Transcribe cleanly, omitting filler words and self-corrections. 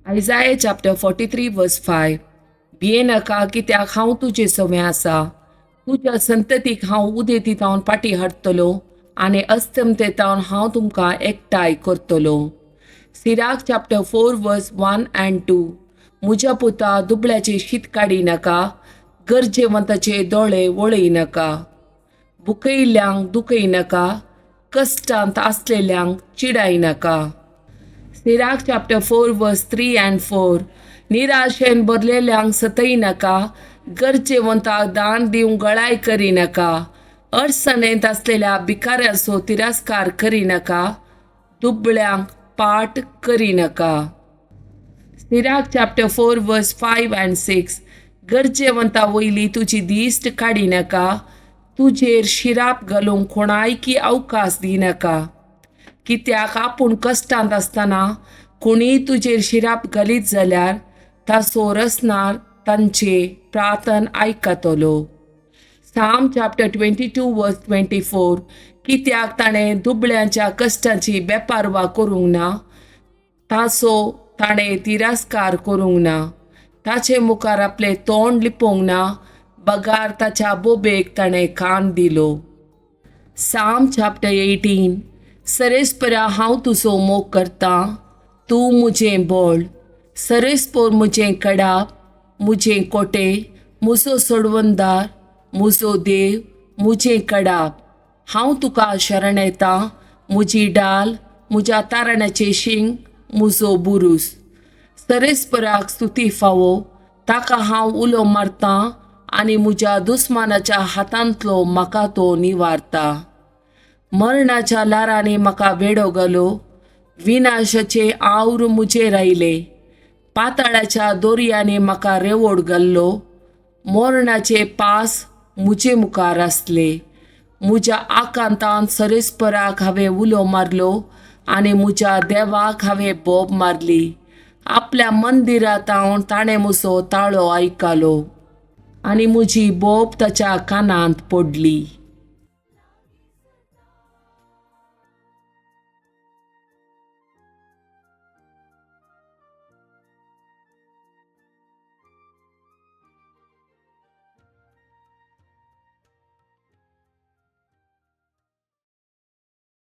Isaiah chapter 43 verse 5. भियेनाका, कित्याक हांव तुजे सवें आसा. तुज्या संततीक हांव उदेती तावन फाटीं हाडटलो आनी अस्तमते तावन हांव तुमकां एकठांय करतलो. Sirach chapter 4 verse 1 and 2. म्हज्या पुता, दुबळ्याचे शीत काडी नाका, गरजेवंताचे दोळे वळय नाका. बुकयल्ल्यांक दुखय नाका, कश्टांत आसलेल्यांक चिडाय नाका. Sirach chapter 4 verse 3 and 4. निराशेन भरलेल्यांक सतय नाका, गरजेवंताक दान दिवंक गळाय करी नाका. अडचणेंत आसलेल्या भिकाऱ्याचो तिरस्कार करी नाका, दुबळ्यांक पाट करी नाका. Sirach chapter 4 verse 5 and 6. गरजेवंता वयली तुजी दिश्ट काडी नाका, तुजेर शिराप घालूंक कोणायकी अवकाश दिनाका. कित्याक आपूण कश्टांत आसतना कोणीय तुजेर शिराप घालीत जाल्यार ताचो रसनार तांचे प्रार्थन आयकतलो. Psalm chapter 22 verse 24. कित्याक ताणें दुबळ्यांच्या कश्टांची बेपारवा करूंक ना, ताचो ताणें तिरस्कार करूंक ना. ताचे मुखार आपलें तोंड लिपोवंक ना, बगार ताच्या बोबेक ताणें कान दिलो. साम चॅप्टर 18. सरेस्परा हांव तुजो मोग करतां, तूं म्हजें बळ. सरेस्पोर म्हजें कडाप, म्हजें कोटे, म्हजो सोडवणदार, म्हजो देव, म्हजें कडाप. हांव तुका शरण येता, म्हजी डाल, म्हज्या तारणाचें शींग, म्हजो बुरूस. सरेस्पराक स्तुती फावो, ताका हांव उलो मारतां आनी म्हज्या दुस्मानाच्या हातांतलो म्हाका तो निवारता. मरणाच्या ल्हारांनी म्हाका वेडो घालो, विनाशाचे आवर म्हजेर आयले. पाताळाच्या दोरयांनी म्हाका रेवोड घाल्लो, मरणाचे पास म्हजे मुखार आसले. म्हज्या आकांतान सरेस्पराक हांवें उलो मारलो आनी म्हज्या देवाक हांवें बोब मारली. आपल्या मंदिरांत हांव ताणें म्हजो ताळो आयकलो आनी म्हजी बोब ताच्या कानांत पडली.